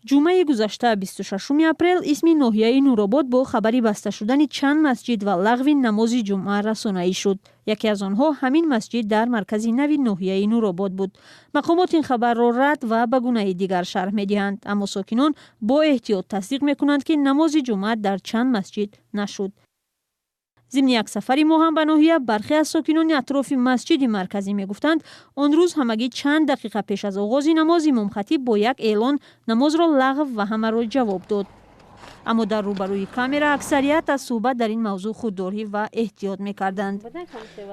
Ҷумъаи гузашта, 26 апрел, исми ноҳияи Нуробод бо хабари баста шудани чанд масҷид ва лағви намози ҷумъа расонаӣ шуд. Яке аз онҳо ҳамин масҷид дар маркази нави ноҳияи Нуробод буд. Мақомот ин хабарро рад ва ба гунаи дигар шарҳ медиҳанд, аммо сокинон бо эҳтиёт тасдиқ мекунанд, ки намози ҷумъа дар чанд масҷид нашуд. Зимни як сафари мо ҳам ба ноҳия, бархе аз сокинони атрофи масҷиди марказӣ мегуфтанд, он рӯз ҳамагӣ чанд дақиқа пеш аз оғози намоз имомхатиб бо як эълон намозро лағв ва ҳамаро ҷавоб дод. Аммо дар рӯбарӯи камера аксарият аз суҳбат дар ин мавзӯъ худдорӣ ва эҳтиёт мекарданд.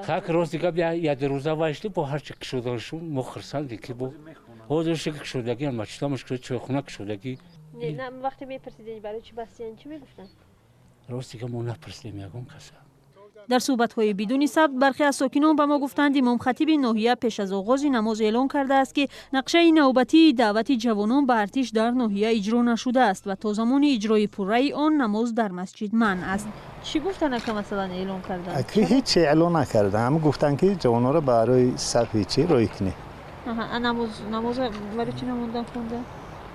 Так, рости гап, як рӯза вайшли бо ҳарчи кушодашу мо хурсанде, ки бо ҳозир кушодагӣ, масҷидамаш чойхона кушодагӣ. Вақте мепурсидед, барои чӣ бастиян, чӣ мегуфтанд? Рости гап, мо напурсидем ягон каса. Дар суҳбатҳои бидуни сабт бархе аз сокинон ба мо гуфтанд, имомхатиби ноҳия пеш аз оғози намоз эълон кардааст, ки нақшаи навбатии даъвати ҷавонон ба артиш дар ноҳия иҷро нашудааст ва то замони иҷрои пурраи он намоз дар масҷид манъ аст. Чӣ гуфтанд, ака, масалан, эълон карданд? Ҳеҷ эълон накарданд, ҳама гуфтанд, ки ҷавононро барои сафи чӣ рӯй кунед. Намоз барои чӣ намондан хонда?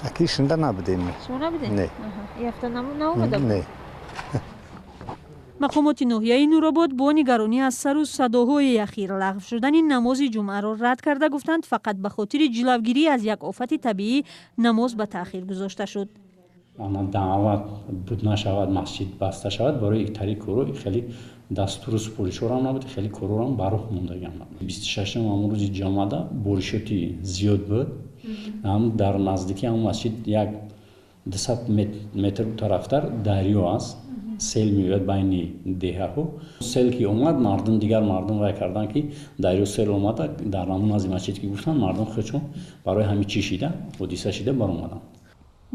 Аки, шунда набудем. Шумо набудед? Не. Ҳафта наомада? Не. Мақомоти ноҳияи Нуробод бо нигаронӣ аз сару садоҳои ахир лағв шудани намози ҷумъаро рад карда, гуфтанд, фақат ба хотири ҷилавгирӣ аз як офати табиӣ намоз ба таъхир гузошта шуд. Даъват буд нашавад, масҷид баста шавад, барои тари кору хеле дастуру супоришҳоро набуд, хеле корорам ба роҳ мондагиам набуд. 26-ум, ҳамон рӯзи ҷамъада, боришоти зиёд буд. Ҳам дар наздики ҳамон масҷид, як 200 метр тарафтар дарё аст, сел меояд байни деҳаҳо. Сел ки омад, мардум, дигар мардум вай карданд, ки дарё сел омада дар ҳамон назди масҷид, ки гуфтанд, мардум худшон барои ҳамин чӣ шида, ҳодиса шида баромаданд.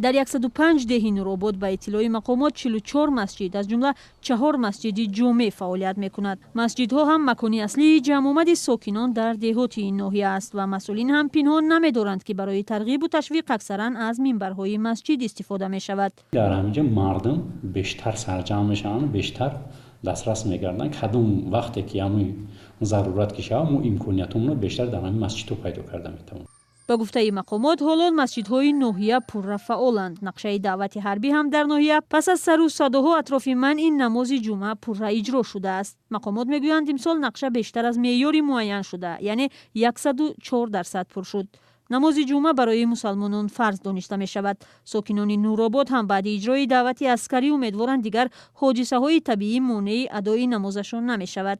Дар 105 деҳи Нуробод, ба иттилои мақомот, 44 масҷид, аз ҷумла чаҳор масҷиди ҷомеъ фаъолият мекунад. Масҷидҳо ҳам макони аслии ҷамъомади сокинон дар деҳоти ин ноҳия аст ва масъулин ҳам пинҳон намедоранд, ки барои тарғибу ташвиқ аксаран аз минбарҳои масҷид истифода мешавад. Дар ҳаминҷа мардум бештар сарҷамъ мешаванд, бештар дастрас мегарданд. Кадом вақте ки ҳамин зарурат ки шавад, мо имкониятҳоро бештар дар ҳамин масҷидҳо пайдо карда метавонем. Ба гуфтаи мақомот, ҳоло масҷидҳои ноҳия пурра фаъоланд. Нақшаи даъвати ҳарбӣ ҳам дар ноҳия пас аз сару садоҳо атрофи манъи намози ҷумъа пурра иҷро шудааст. Мақомот мегӯянд, имсол нақша бештар аз меъёри муайяншуда, яъне 104% пур шуд. Намози ҷумъа барои мусалмонон фарз дониста мешавад. Сокинони Нуробод ҳам баъди иҷрои даъвати аскарӣ умедворанд, дигар ҳодисаҳои табиӣ монеи адои намозашон намешавад.